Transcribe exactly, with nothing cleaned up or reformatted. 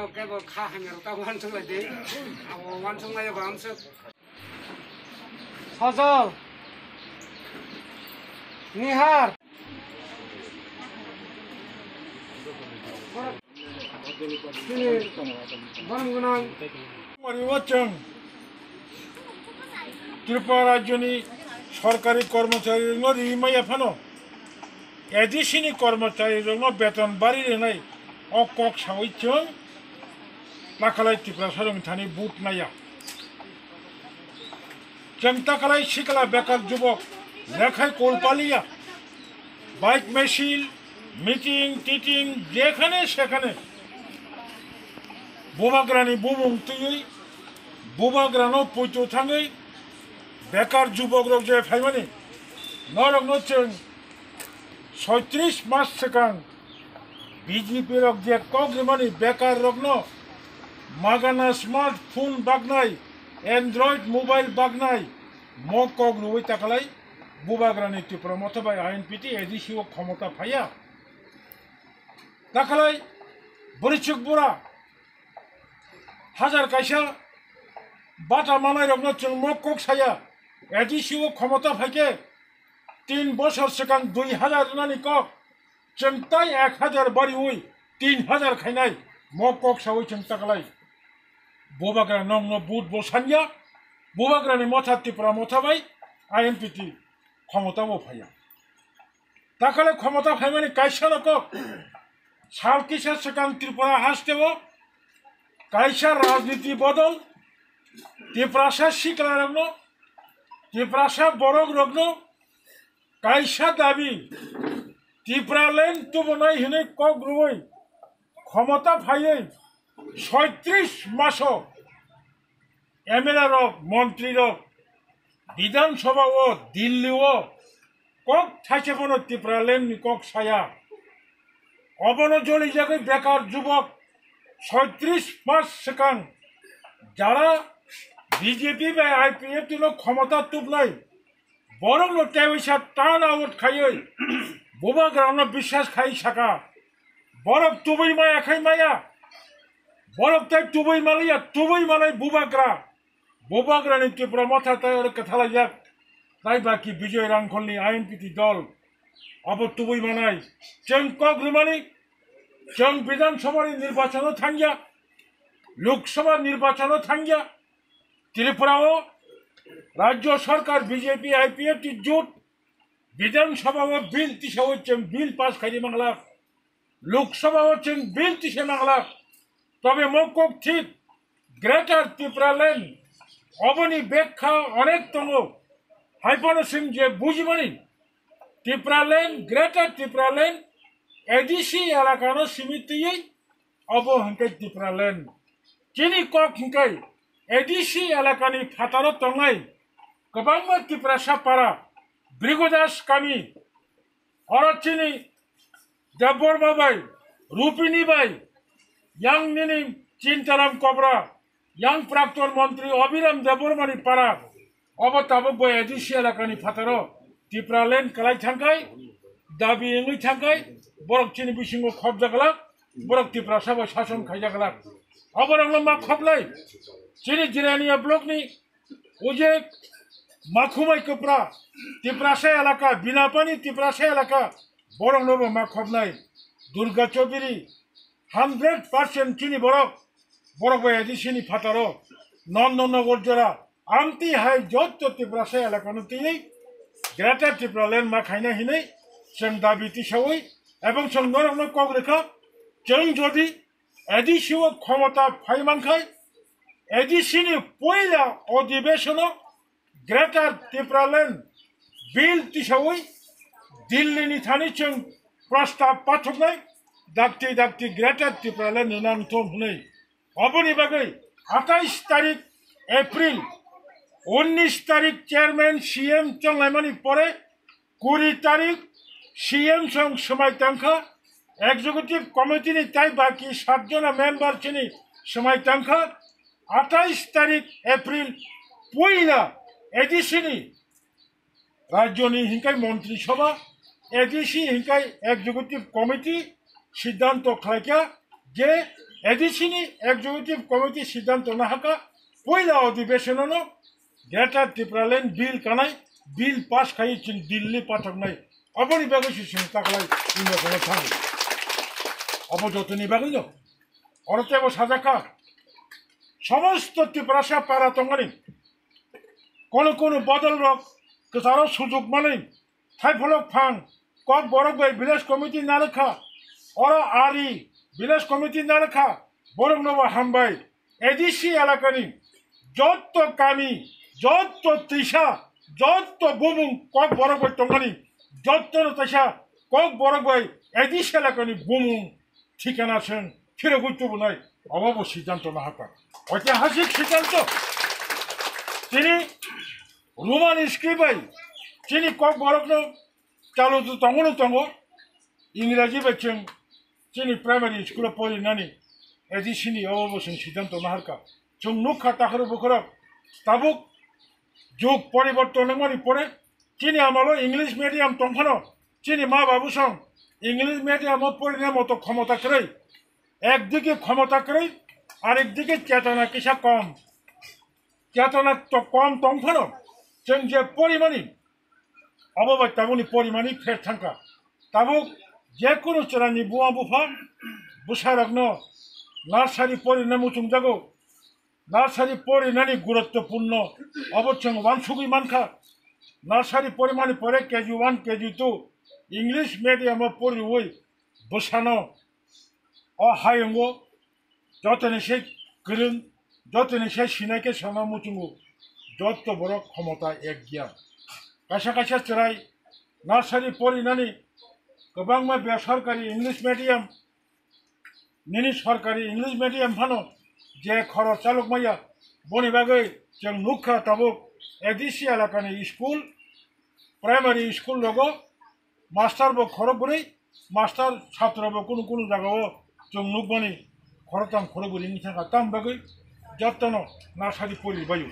Kebo kha hamya rok ta wansuk lai di. Abo wansuk lai ba amsuk. Sajal. Nihar. Chini borok gwnang. Paribo chwng Tripura rajyoni sorkari kormocharirokno ri maya phano A D C ni kormocharirokno beton bari rwnai o kok sawi chwng takalai Tiprasarokni thani vote naiya. Chwng takalai sikla bekar jubok lekhai kol paliya. Bike misil, meeting, titing, jekhane sekhane bubagrani bumung twiwi, bubagrano puitu thangwi, bekar jubokrok je phaimani, norokno chwng soitris mas swkang B J P rok je kok rimani bekar rokno magana smartphone baknai, Android mobile baknai, mo kok rwui takalai bubagrani Tipra Motha bai I N P T A D C o khomota phaiya. Takalai bwrwichwk bura hajar kaisa bata manai rokno chwng mo kok saya, A D C o khomota phaikhe tin bosor swkang dui hajar rwnani kok, chwng tai ek hajar bariwi tin hajar khainai, mo kok sawi chwng takalai. Bubagra nokno vote bo sanya, bubagrani motha Tipra Motha bai I N P T khomota bo phaiya. Takalai khomota phaimani kaisa no kok, sal kisa swkang Tripura hasteo kaisa rajniti bodol, Tiprasa siklarokno, Tiprasa borokrokno kaisa dabi, Tipraland tubunai hinwi kok rwui khomota phaiwi soitris maso M L A rok, montri rok, Bidhan Sabha o, Delhi o kok thaisa phano Tipraland ni kok saya. Obono jolijagwi bekar jubok soitris mas swkang jara B J P bai I P F T no khomota tubnai, borokno teiwisa turn out khaiwi bubagrano biswas khai saka. Borok tubui maya khai maya, borok tai tubui maliya, tubui malai bubagra. Bubagrani Tipra Motha tai oro kwthalaijak, tai baki Bijoy Rangkholni I N P T dol. Abo tubui manai. Chwng kok rwmani, chwng Bidhan Sabhani nirbachano thangya, Lok Sabha nirbachano thangya. Tripura o Rajya Sarkar B J P I P F T jut Bidhan Sabha o bill tisawi chwng bill pass khaidi manglak. Lok Sabha o chwng bill tisa manglak. Tobe mo kok thik Greater Tipraland oboni bekha onek tongo. Haiphano chwng je bujimani Tipraland, Greater Tipraland A D C elakano simi twiwi obo hwnkhe Tipraland. Chini kok hwnkhe A D C elakani phataro tongnai kwbangma Tiprasa para, Brigodas kami, oro chini Debbarma bai, Rupini bai, yang nini Chintaram Kobra, yang Prakton Montri Abhiram Debbarmani para, obo tabuk bai A D C elakani phataro Tipraland kwlai thangkai, dabi wngwi thangkai, borok chini bisingo khobjaglak, borok Tiprasa bai sason khaijaglak. Oborokno ma khoplai, chini Jirania blockni Uje Makhumai Kwpra, Tiprasa elaka, Binapani Tiprasa elaka, borokno bo ma khobnai. Durga Chaudhary, hundred percent chini borok, borok bai A D C ni phataro, Nondonogor jora, amtwi hai jotto Tiprasa elakano twiwi Greater Tipraland ma khaina hinwi chwng dabi tisawi, ebong chwng norokno kok rwkha, chwng jodi A D C o khomota phai mankhai, A D C ni poila odhibesono Greater Tipraland Bill tisawi Delhi ni thani chwng prostab pathoknai, dakti dakti Greater Tipraland ni nang thum hwnwi. Oboni bagwi atais tarik April, unnis tarik chairman C M chonglaimani pore kuri tarik C M song swmai tangkha, Executive Committee ni tai baki sat jona member chini swmai tangkha, atais tarik April puila A D C ni rajyoni hinkai Montri Sabha, A D C hinkai Executive Committee siddhanto khlaikha, je A D C ni executive committee siddhanto nahaka, poila odhibeshonano Greater Tipraland bill kanai, bill pass khai chwng Delhi pathoknai. Aboni bagwi se chwng taklai India kono thangwi. Abo jotoni bagwino. Oro tebo sajakha, somosto Tiprasa para tongmani, kono kono bodol rok kwcharo sujuk manwi, Thaipholok phang, Kokborok bai village committee narwkha, oro ari village committee narwkha, borokno bo hambai. A D C elakani jotto kami, jotto twisa, jotto bumung Kokborok bai tongmani, jottono taisa Kokborok bai A D C elakani bumung thikana chwng phirogwi tubunai, obo bo siddhanto nahaka. Oitihasik siddhanto. Chini Roman script bai chini Kokborokno chalu tu tongo no tongo, Ingraji bai chwng chini primary school o porinani A D C ni obo bo chwng siddhanto naharka. Chwng nukha takhro bukhorok tabuk jug poriborton wngmani pore chini amalo English medium tongphano chini ma babu song English medium o porina moto khomota kwrwi, ekdike khomota kwrwi, arekdike chetona kisa kom. Chetona to kom tongphano chwng je porimani, obo bai tabukni porimani pher thangkha. Tabuk je kunu chwraini buma bupha bwsarokno nursery porina muchungjago. Nursery porinani guruttopurno obo chwng uansugwi mankha. Nursery porimani pore K G one, K G two English medium o poriwi bwsano o hayungo jotoni se kwrwng, jotoni se sinai khe sama muchungo, jotto borok khomota ek giya. Kaisa kaisa chwrai nursery porinani kwbangma besorkari English medium, nini sorkari English medium phano je khorok chalok maya, boni bagwi chwng nukha tabuk A D C elakani school, primary school rogo master bo khorok bwrwi, master chhatro bo kunu kunu jagao chwng nukmani khoroktham khorok bwrwi wngwi thangkha, tam bagwi jottono nursery pori baio.